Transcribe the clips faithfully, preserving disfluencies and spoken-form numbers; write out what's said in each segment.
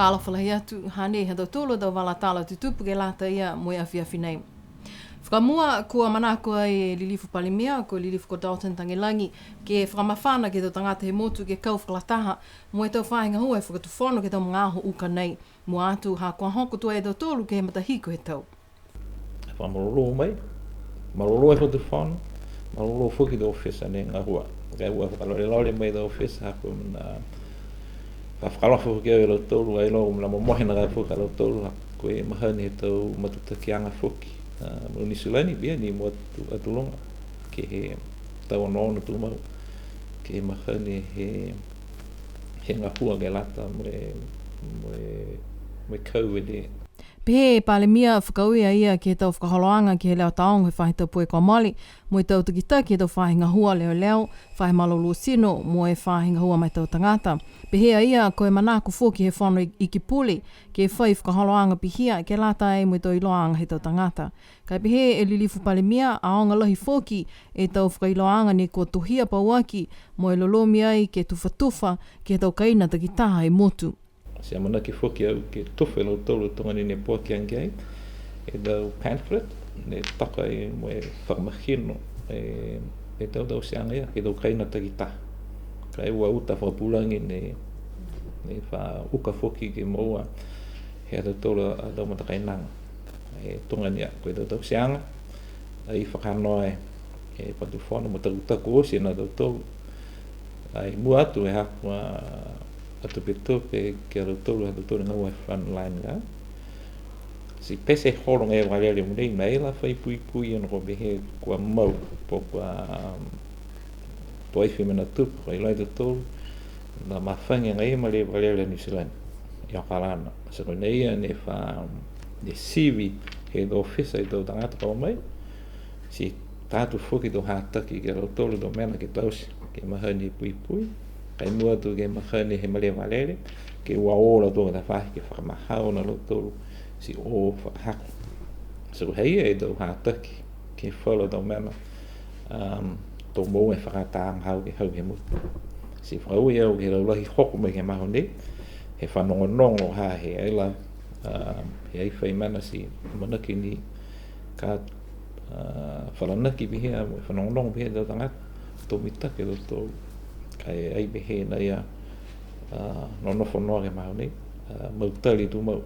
Talofa lahi atu, hanei ha tautolu a tau vala tala tutupu ke lata ia mo e afiafi nei. Fakamua, kua manako ai e Lilifu Palemia, ko e Lilifu ko Dalton Tagelagi, ke fakamafana ke he tau tagata he motu ke kau fakalataha mo e tau faahi gahua he fakatufono ke he tau magaaho uka nei. Mua atu, ha kua hoko tuai a tautolu ke he matahiku he tau. Fakamalolō mai, malolō e fakatufono, malolō foki e tau ofisa ne gahua. Ka e ua fakalolelole mai e tau ofisa, ha kua mena, ka fakalofa foki au e lautolu, ai loa mena momohe nakai foki a lautolu, ha ko e mahani he tau matutakiaga foki. A, mo Niu Silani, pihia ni mo atu, atu loga, ke he tau onoono tumau, ke he mahani he, he gahua ke lata mo e, mo e, mo e COVID. Pehē e Palemia, fakaaue a ia ke he tau fakaholoaga ke he Leo Taogo he faahi tapu kua mole, mo e tau takitaki he tau faahi gahua leoleo, faahi malolō tino, mo e faahi gahua ma e tau tagata. Pehē a ia, ko e manako foki he Fono Iki Pule, ke fai fakaholoaga pihia, ke lata ai mo e tau iloaaga he tau tagata. Ka e pehē e Lilifu Palemia, aoga lahi foki e tau fakailoaaga ne kua tohia pauaki, mo e lolomi ai ke tufatufa ke he tau kaina takitaha he motu. Ti amanaki foki au ke tufa e lautolu tuga ni ne poaki age ai e tau pamphlet, ne toka ai mo e fakamahino e, e tau tauteaga ia ke he tau kaina takitaha. Ka e ua uta fakapulagi ne, ne fa uka foki ke moua he ha tautolu a tau matakainaga. E tuga ni a, ko e tau tauteaga, ai fakanoa e, e fakatufono mo takutaku oti e ha tautolu. Ai mua atu e ha kua tupetupe ke he ha tautolu, ha tautolu gahua he frontline ka. Ti pete holo agaia e vakalele mo nei, nai la fai puipui ia ne kua pehē kua mau, po kua, um, to ai fai mena tupu, ka iloa e tautolu, ne mafagi agaia e malē vakalele a Niu Silani i Okalana. Ti ko e nei ia ne fa, ne sivi he tau ofisa e tau tagata kua o mai, ti ta atu foki e tau hataki ke he ha lautolu e tau mena ke taute, ke he mahani puipui, ka e mua atu ke he mahani he malē vakalele, ke ua o lautolu ke he tafahi ke fakamahau a lautolu, ti o fakahako. Ti ko e ha ia e tau hataki ke he falu a tau mena, um, to moua e fakaatāaga hau ke hau he motu. Ti fakaaue au ke he laulahi hoko mai ke he magaaho nei, he fanogonogo ha he ai la, um, he ai fai mena ti amanaki ni ka, uh, falanaki pihia, fanogonogo pihia e tau tagata, to mitaki a tautolu. Ka e ai pehē nai a, uh, nonofo noa ke he magaaho nei, uh, mautali tumau.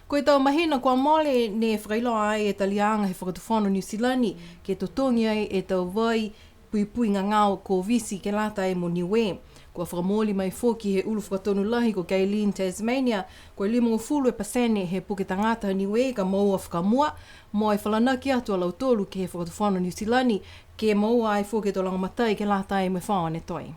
Ko e tau mahina kua mole ne fakailoa ai e taliaga he Fakatufono Niu Silani ke totogi ai e tau vai puipui gagao Koviti ke lata ai mo Niue. Kua fakamooli mai foki he ulu fakatonu lahi ko Gaylene Tasmania, ko e limagofulu e pasene he puke tagata Niue ka moua fakamua, mo e falanaki atu a lautolu ke he Fakatufono Niu Silani, ke moua ai foki e tau lagomatai ke lata ai mo e faoa ne toe.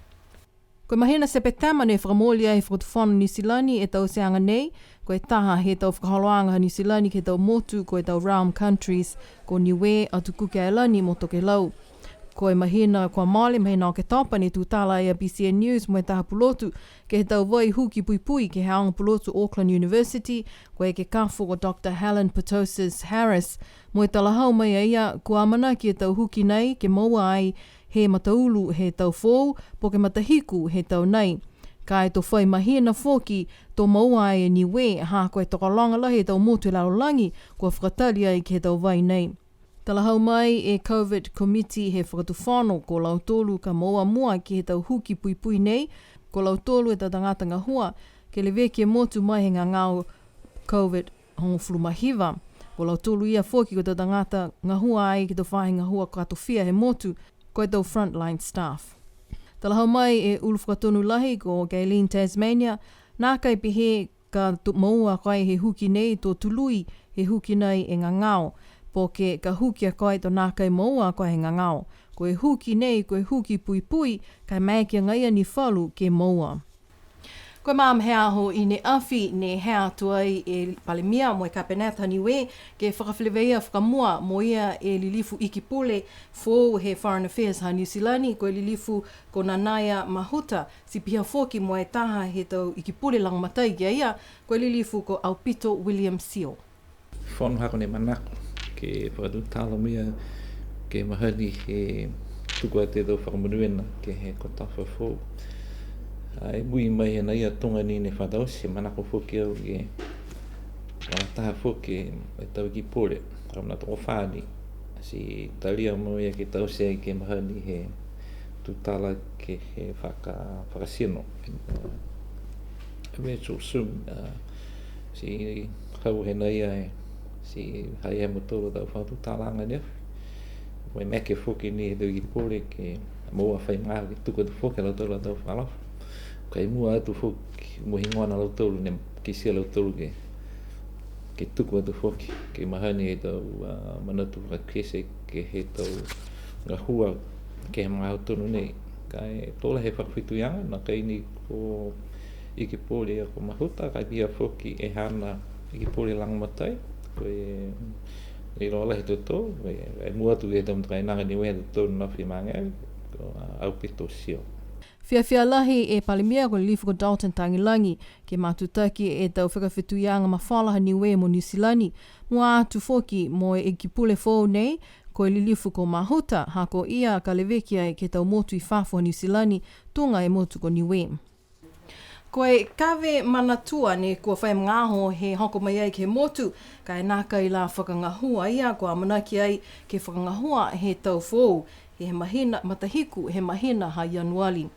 Ko e mahina Sepetema ne fakamooli ai he Fakatufono Niu Silani e tauteaga nei, ko e taha he tau fakaholoaga ha Niu Silani ke he tau motu, ko e tau Realm Countries, ko Niue, Atu Kuki Ailani mo Tokelau. Ko e mahina kua mole, mahina Oketopa, ne tutala ai a B C N News mo e taha pulotu ke he tau vai huki puipui ke he aoga pulotu Auckland University, ko e ekekafo ko Doctor Helen Petosis Harris, mo e talahau mai a ia, kua amanaki e tau huki nei ke moua ai he mataulu he tau foou, po ke matahiku he tau nei. Ka e to fai mahina foki, to moua ai e Niue, ha ko e tokologa lahi he tau motu he lalolagi, kua fakatali ai ke he tau vai nei. Talahau mai e COVID Committee he Fakatufono, ko lautolu ka moua mua ke he tau huki puipui nei, ko lautolu e tau tagata gahua, ke leveki e motu mai he gagao COVID hogofulu ma hiva. Ko lautolu ia foki ko e tau tagata gahua ai ke he tau faahi gahua katofia he motu, ko e tau frontline staff. Talahau mai e ulu fakatonu lahi ko Gaylene Tasmania, nākai pehē ka to moua a koe he huki nei to tului he huki nei e gagao, po ke ka huki a koe to nākai moua a koe he gagao. Ko e huki nei, ko e huki puipui, ka e maeke agaia ni falu ke moua. Ko e magaaho he aho i ne afi ne hea atu ai e Palemia mo e Kapeneta Niue ke fakafeleveia fakamua mo ia e Lilifu Iki Pule foou he Foreign Affairs ha Niu Silani, ko e Lilifu ko Nanaia Mahuta, ti pihia foki mo e taha he tau Iki Pule lagomatai ki a ia, ko e Lilifu ko Aupito William Sio. Fono haaku ne manako ke fakatutala mo ia ke he mahani he tuku atu e tau fakamonuina ke he kotofa foou. Ai, mui mai hena ia tuga ni ne fakaoti, manako foki au ke, a, taha foki e tau Iki Pule, kau na tokofā ni. Ti talia mo ia ke taute ke mahani he tutala ke he faka-, fakatino. E me tū soon, a, ti hau hena ia e, ti ha i ai mo tolu tau fakatutalaaga ne afi. Mo e maeke foki ni he tau Iki Pule ke moua fai magaaho ke tuku atu foki a lautolu a tau fakaalofa. Ka e mua atu foki, mo e higoa a lautolu ne kitia a lautolu ke, ke tuku atu foki, ke mahani e tau, a, manatu fakakite ke he tau gahua ke he magaaho tonu nei. Ka e to lahi e fakafetuiaga, nākai ni ko Iki Pule ia ko Mahuta, ka e pihia foki e haana Iki Pule lagomatai, ko e, e iloa lahi e tautolu, e, e mua atu ke he tau matakainaga Niue ha tautolu ne afi magaaho, ko, a, Aupito Sio. Fiafia lahi e Palemia ko e Lilifu ko Dalton Tagelagi, ke matutaki e tau fakafetuiaga mafola ha Niue mo Niu Silani, mua atu foki mo e Iki Pule foou nei, ko e Lilifu ko Mahuta, ha ko ia ka leveki ai ke he tau motu i fafo ha Niu Silani, tuga e motu ko Niue. Ko e kave Manatua ne kua fai magaaho he hoko mai ai ke he motu, ka e nākai la fakagahua a ia, kua amanaki ai ke fakagahua he tau foou, he mahina, matahiku he mahina ha Ianuali.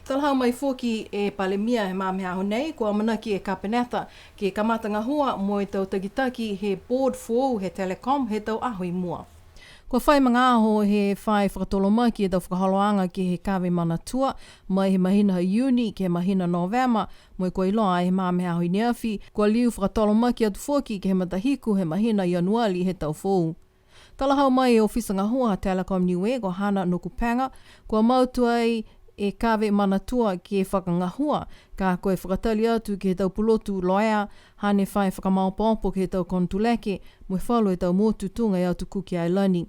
Talahau mai foki e Palemia he magaaho nei, kua amanaki e Kapeneta ke kamata gahua mo e tau takitaki he board foou he Telecom he tau aho i mua. Kua fai magaaho he fai fakatolomaki e tau fakaholoaga ke he kave Manatua, mai he mahina ha Iuni ke he mahina Novema, mo e kua iloa ai he magaaho i neafi, kua liu fakatolomaki atu foki ke he matahiku he mahina Ianuali he tau foou. Talahau mai e ofisa gahua ha Telecom Niue ko Hana Nokupega, kua mau tuai e kave Manatua ke fakagahua, ka ko e fakatali atu ke he tau pulotu loea, hane fai fakamaopoopo ke he tau konotuleke, mo e falu he tau motu tuga e Atu Kuki Ailani.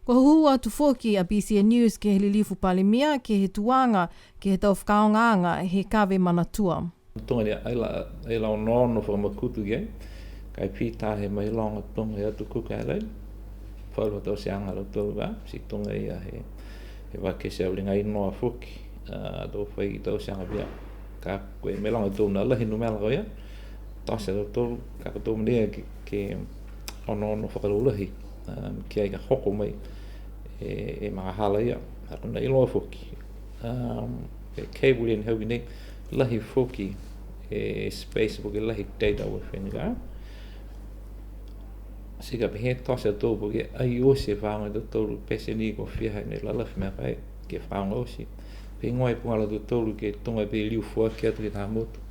Kua hūhū atu foki a B C N News ke he Lilifu Palemia, ke he tuaga, ke he tau fakaaogaaga he kave Manatua. Tuga ni, ai la, ai la onoono fakamakutu ki ai. Ka e pihia he mailoga tuga he Atu Kuki Ailani. Falu tauteaga ha lautolu ka, ti tuga ia he, he vakese au liga inoa foki. A, to fai tauteaga pihia. Ka ko e mailoga tuga lahi numela ko ia. Tote a lautolu, ka ko e tuga ni ke, ke onoono fakalaulahi. A, ki ai ka hoko mai e, e magahala ia. A, ko e iloa foki. Um, e cable ia ne hau ki nei, lahi foki e space po ke lahi data within ka. Ti ka pehē tote a tautolu po ke ai oti e fakaaoga ha tautolu pete ni ko e fiha ne lalafi mena ka e ke fakaaoga oti. Pehē higoa e puhala ha tautolu ke tuga pē liu foaki atu ke he taha motu.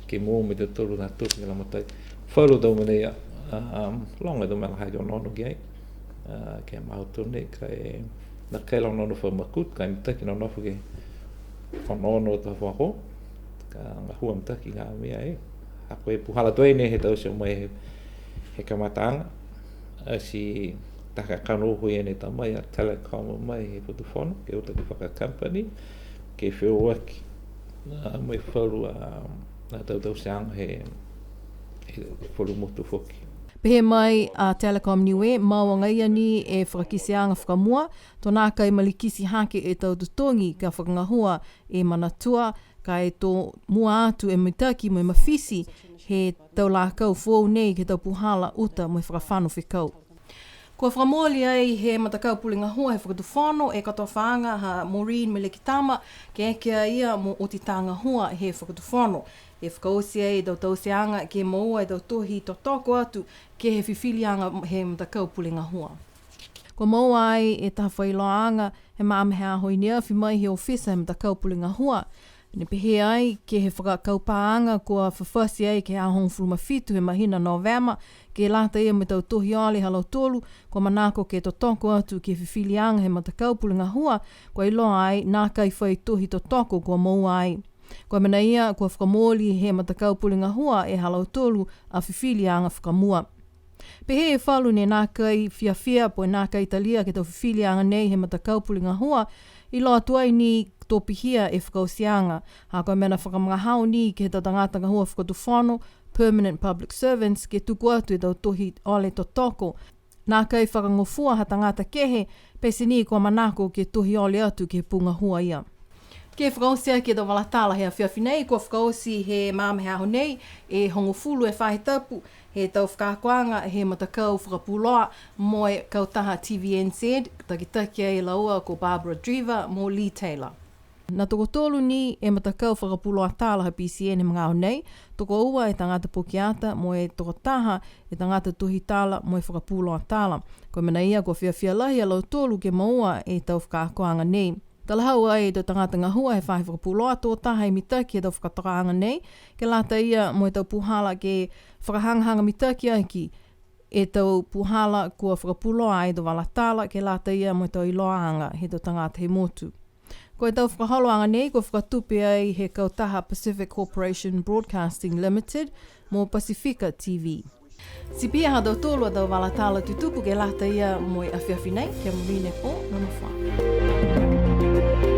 Ke moua mo tautolu ha taha motu ke lagomatai. Falu tau mena ia, um, loga e tau mena ha ke onoono ki ai. A, ke he magaaho nei ka e Nākai la onoono fakamakutu, ka e mitaki nonofo ke onoono taha fakahoko, ka gahua mitaki ka mea e. Ha ko e puhala tuai nei he tau ti o mai he, he kamataaga, ati taha kakano hui ane ta mai a Telecom mai he Fakatufono, ke uta ke fakacompany, ke feoaki, a, mai falu a, a tau tauteaga he, he falu motu foki. Pehē mai a Telecom Niue, mau agaia ni e fakakiteaga fakamua, to nākai malikiti hake e tau totogi ka fakagahua e Manatua, ka e to mua atu e mitaki mo e mafiti he tau lakau foou nei ke he tau puhala uta mo e fakafano fekau. Kua fakamooli ai he matakau pule gahua he Fakatufono e kotofaaga ha Maureen Melekitama, ke eke a ia mo otitā gahua he Fakatufono. E fakaoti ai e tau tauteaga ke moua e tau tohi totoko atu ke he fifiliaga he matakau pule gahua. Kua moua ai e taha fakailoaaga he magaaho i neafi mai he ofisa he matakau pule gahua. Ne pehē ai ke he fakakaupaaga kua fafati ai ke he aho hogofulu ma fitu he mahina Novema, ke lata ia mo e tau tohi ole ha lautolu, kua manako ke totoko atu ke he fifiliaga he matakau pule gahua, kua iloa ai nākai fai tohi totoko kua moua ai. Ko e mena ia, kua fakamooli he matakau pule gahua e ha lautolu a fifiliaga fakamua. Pehē e falu ne nākai fiafia po e nākai talia ke he tau fifiliaga nei he matakau pule gahua, iloa tuai ni to pihia e fakaotiaga, ha ko e mena fakamagahao ni ke he tau tagata gahua fakatufono, permanent public servants, ke tuku atu e tau tohi ole totoko. Nākai fakagofua ha tagata kehe, pete ni kua manako ke tohi ole atu ke he pū gahua ia. Ke fakaoti aki e tau vala tala he afiafi nei, kua fakaoti he magaaho nei e hogofulu e faahi tapu he tau fakaakoaga he matakau fakapuloa mo e kautaha T V N Z, takitaki ai e laua ko Barbara Dreaver mo Lee Taylor. Ne tokotolu ni e matakau fakapuloa tala ha B C N he magaaho nei, tokoua e tagata pokiata mo e tokotaha e tagata tohi tala mo e fakapuloa tala. Ko e mena ia kua fiafia lahi a lautolu ke moua e tau fakaakoaga nei. Talahau ai e tau tagata gahua he faahi fakapuloa, tō taha e mitaki he tau fakatokaaga nei, ke lata ia mo e tau puhala ke fakahagahaga mitaki aki e tau puhala kua fakapuloa ai e tau vala tala, ke lata ia mo e tau iloaaga he tau tagata he motu. Ko e tau fakaholoaga nei kua fakatupe ai he kautaha Pacific Corporation Broadcasting Limited mo Pasifika T V. Ti pihia ha tautolu a tau vala tala tutupu ke lata ia mo e afiafi nei, kia monuina e pō, nonofo ā.